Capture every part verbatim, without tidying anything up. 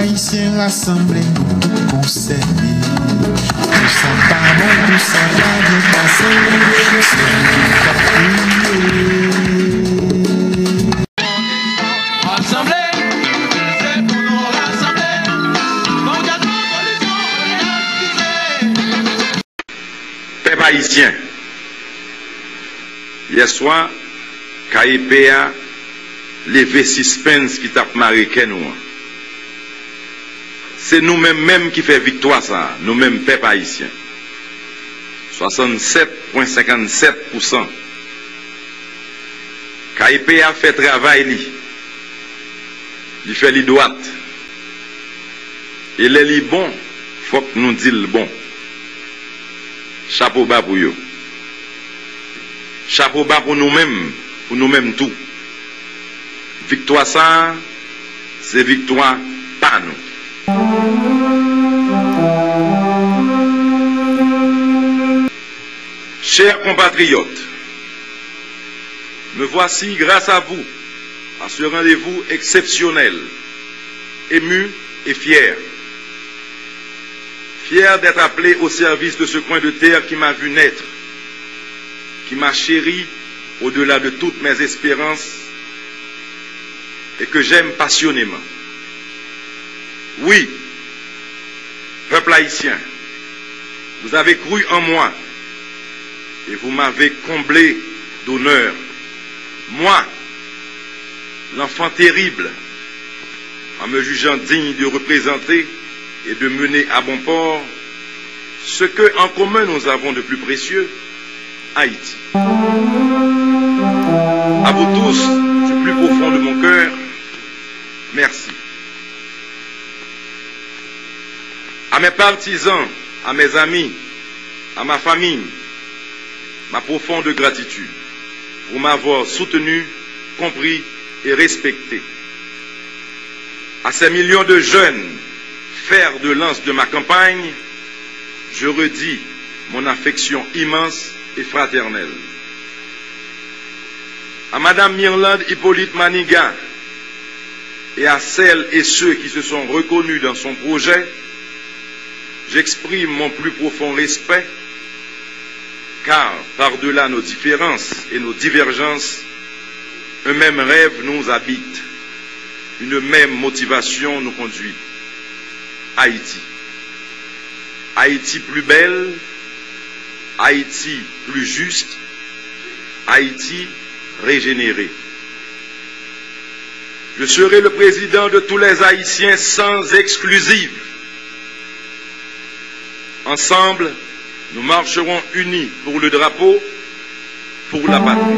Ayisyen rasanble, nou tout konsène. Pou sa pa bon, pou sa pa byen pase, se nou ki ka kriye. Rasanble, se pou nou rasanble. Fò gade revolisyon, pou nou divize. Pèp ayisyen, yèswa, K E P a leve sispens ki t ap mare kè nou an. Se nou menm menm ki fè viktwa sa a, nou menm pèp ayisyen. Swasannsèt pwen senkannsèt pousan. K E P a fè travay li. Li fè li dwat. E lè li bon, fòk nou di l bon. Chapo ba pou yo. Chapo ba pou nou menm, pou nou menm tou. Viktwa sa a, se viktwa pa nou. Chers compatriotes, me voici grâce à vous à ce rendez-vous exceptionnel, ému et fier. Fier d'être appelé au service de ce coin de terre qui m'a vu naître, qui m'a chéri au-delà de toutes mes espérances et que j'aime passionnément. Oui, peuple haïtien, vous avez cru en moi et vous m'avez comblé d'honneur. Moi, l'enfant terrible, en me jugeant digne de représenter et de mener à bon port ce que en commun nous avons de plus précieux, Haïti. À vous tous, du plus profond de mon cœur, merci. À mes partisans, à mes amis, à ma famille, ma profonde gratitude pour m'avoir soutenu, compris et respecté. À ces millions de jeunes, fers de lance de ma campagne, je redis mon affection immense et fraternelle. À Madame Mirlande Hippolyte Manigat et à celles et ceux qui se sont reconnus dans son projet, j'exprime mon plus profond respect, car par-delà nos différences et nos divergences, un même rêve nous habite, une même motivation nous conduit. Haïti. Haïti plus belle, Haïti plus juste, Haïti régénérée. Je serai le président de tous les Haïtiens sans exclusive. Ensemble, nous marcherons unis pour le drapeau, pour la patrie.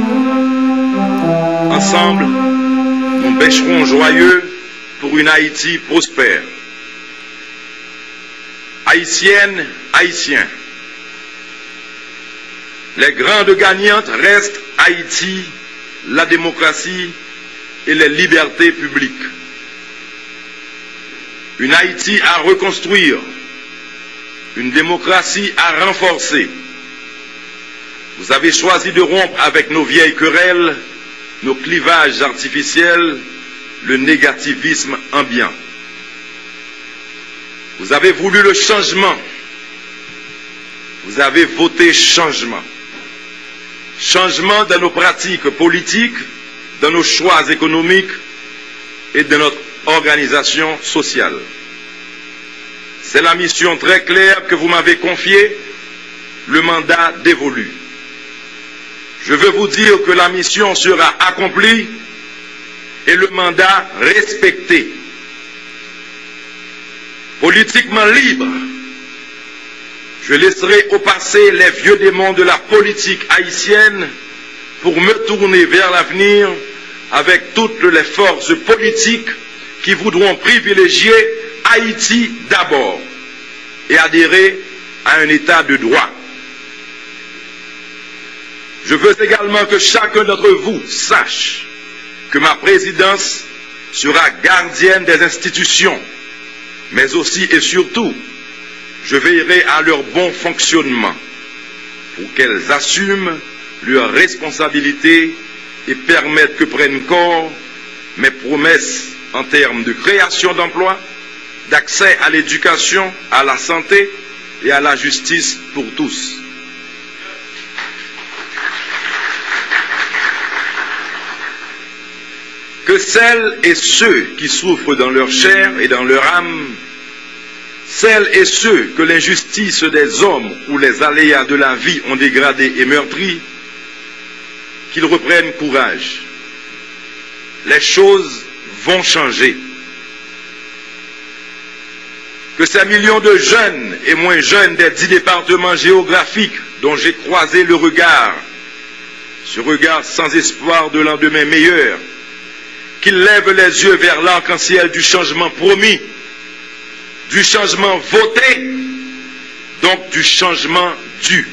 Ensemble, nous bêcherons joyeux pour une Haïti prospère. Haïtiennes, Haïtiens, les grandes gagnantes restent Haïti, la démocratie et les libertés publiques. Une Haïti à reconstruire, une démocratie à renforcer. Vous avez choisi de rompre avec nos vieilles querelles, nos clivages artificiels, le négativisme ambiant. Vous avez voulu le changement. Vous avez voté changement. Changement dans nos pratiques politiques, dans nos choix économiques et dans notre organisation sociale. C'est la mission très claire que vous m'avez confiée, le mandat dévolu. Je veux vous dire que la mission sera accomplie et le mandat respecté. Politiquement libre, je laisserai au passé les vieux démons de la politique haïtienne pour me tourner vers l'avenir avec toutes les forces politiques qui voudront privilégier Haïti d'abord et adhérer à un état de droit. Je veux également que chacun d'entre vous sache que ma présidence sera gardienne des institutions, mais aussi et surtout, je veillerai à leur bon fonctionnement pour qu'elles assument leurs responsabilités et permettent que prennent corps mes promesses en termes de création d'emplois, d'accès à l'éducation, à la santé et à la justice pour tous. Que celles et ceux qui souffrent dans leur chair et dans leur âme, celles et ceux que l'injustice des hommes ou les aléas de la vie ont dégradés et meurtris, qu'ils reprennent courage. Les choses vont changer. Que ces millions de jeunes et moins jeunes des dix départements géographiques dont j'ai croisé le regard, ce regard sans espoir de lendemain meilleur, qu'ils lèvent les yeux vers l'arc-en-ciel du changement promis, du changement voté, donc du changement dû.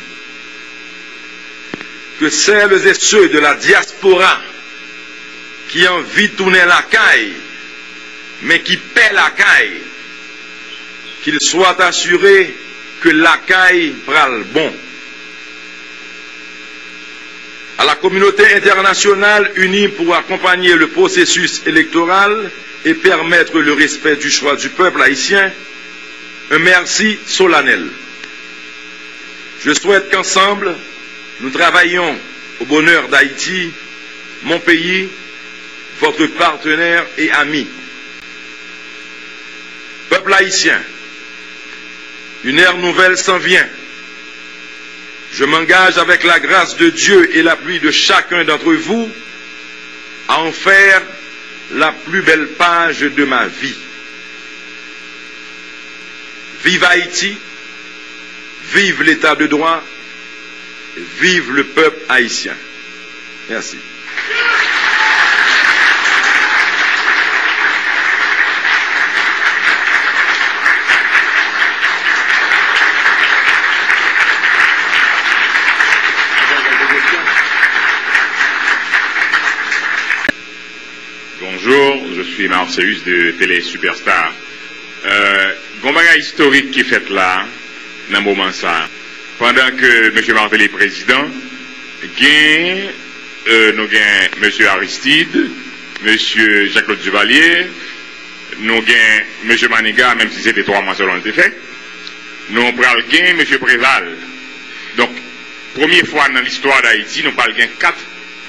Que celles et ceux de la diaspora ki anvi tounen lakay, men ki pè lakay, qu'ils soient assurés que lakay pral bon. À la communauté internationale unie pour accompagner le processus électoral et permettre le respect du choix du peuple haïtien, un merci solennel. Je souhaite qu'ensemble, nous travaillions au bonheur d'Haïti, mon pays, votre partenaire et ami. Peuple haïtien, une ère nouvelle s'en vient. Je m'engage avec la grâce de Dieu et l'appui de chacun d'entre vous à en faire la plus belle page de ma vie. Vive Haïti, vive l'état de droit, vive le peuple haïtien. Merci. Bonjour, je suis Marceus de Télé Superstar. Euh, gon bagay istorik ki fèt la nan moman sa. Pandan ke Mesye Martelly prezidan, gen, euh, nou gen Mesye Aristide, Mesye Jean-Claude Duvalier, nou gen Mesye Manigat, menm si se te twa mwa sèlman l te fè. Nou pral gen Mesye Préval. Donk, premye fwa nan listwa Dayiti, nou pral gen kat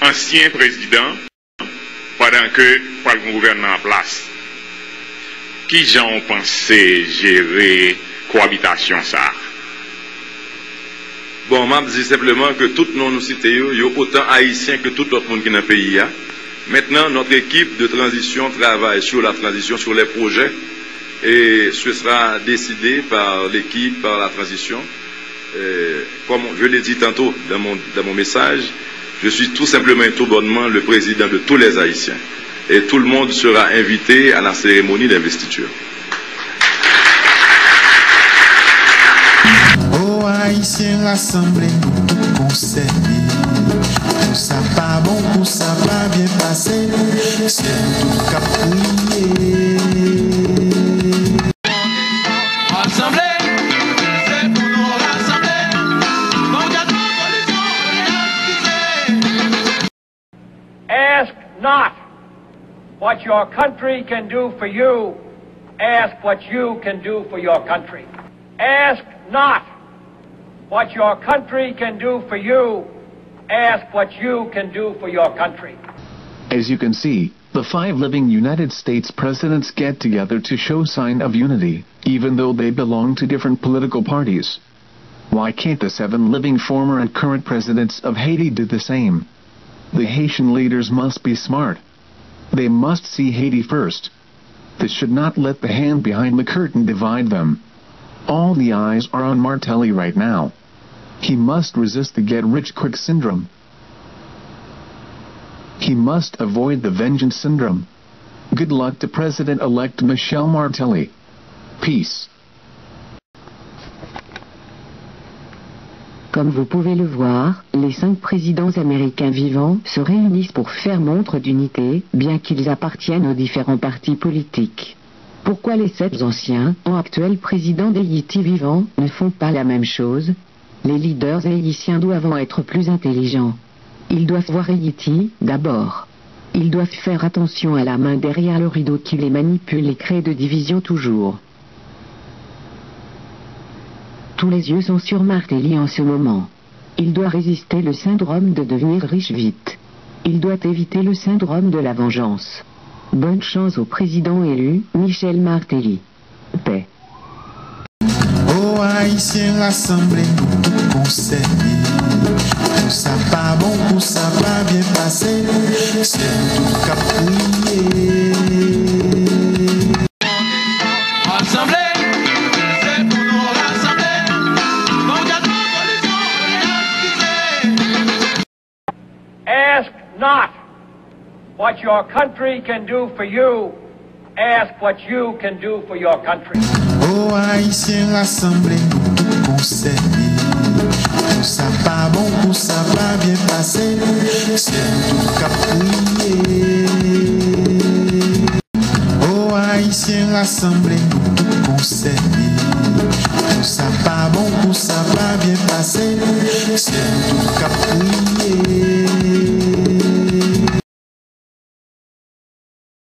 ansyen prezidan pandan ke pral gen yon gouvènman an plas. Ki jan w panse jere kowabitasyon sa a? Bon, m ap di senpleman ke tout non nou site yo, yo otan ayisyen ke tout lòt moun ki nan peyi a. Maintenant, notre équipe de transition travaille sur la transition, sur les projets, et ce sera décidé par l'équipe, par la transition. Euh, comme je l'ai dit tantôt dans mon, dans mon message, je suis tout simplement et tout bonnement le président de tous les Haïtiens. Et tout le monde sera invité à la cérémonie d'investiture. O Ayisyen rasanble, nou tout konsène. Pou sa pa bon, pou sa pa byen pase, se nou tout k ap kriye. Rasanble, se pou nou rasanble. Pou gade solisyon pou reyalize. Ask not what your country can do for you. Ask what you can do for your country. Ask not what your country can do for you. Ask what you can do for your country. As you can see, the five living United States presidents get together to show sign of unity, even though they belong to different political parties. Why can't the seven living former and current presidents of Haiti do the same? The Haitian leaders must be smart. They must see Haiti first. They should not let the hand behind the curtain divide them. All the eyes are on Martelly right now. He must resist the get rich quick syndrome. He must avoid the vengeance syndrome. Good luck to President-elect Michel Martelly. Peace. Comme vous pouvez le voir, les cinq présidents américains vivants se réunissent pour faire montre d'unité, bien qu'ils appartiennent aux différents partis politiques. Pourquoi les sept anciens ou actuels présidents d'Haïti vivants ne font pas la même chose? Les leaders haïtiens doivent être plus intelligents. Ils doivent voir Haïti, d'abord. Ils doivent faire attention à la main derrière le rideau qui les manipule et crée de division toujours. Les yeux sont sur Martelly en ce moment. Il doit résister le syndrome de devenir riche vite. Il doit éviter le syndrome de la vengeance. Bonne chance au président élu, Michel Martelly. Paix. O Ayisyen, rasanble nou pou konsène. Pou sa pa bon, pou sa pa byen pase, se nou tout k ap kriye. Rasanble, se pou nou rasanble. Fò w gade solisyon pou nou divize. Ask not what your country can do for you. Ask what you can do for your country. O Ayisyen, rasanble nou pou konsène. Pou sa pa bon, pou sa pa byen pase, se nou tout k ap kriye. O Ayisyen, rasanble nou pou konsène. Pou sa pa bon, pou sa pa byen pase, se nou tout k ap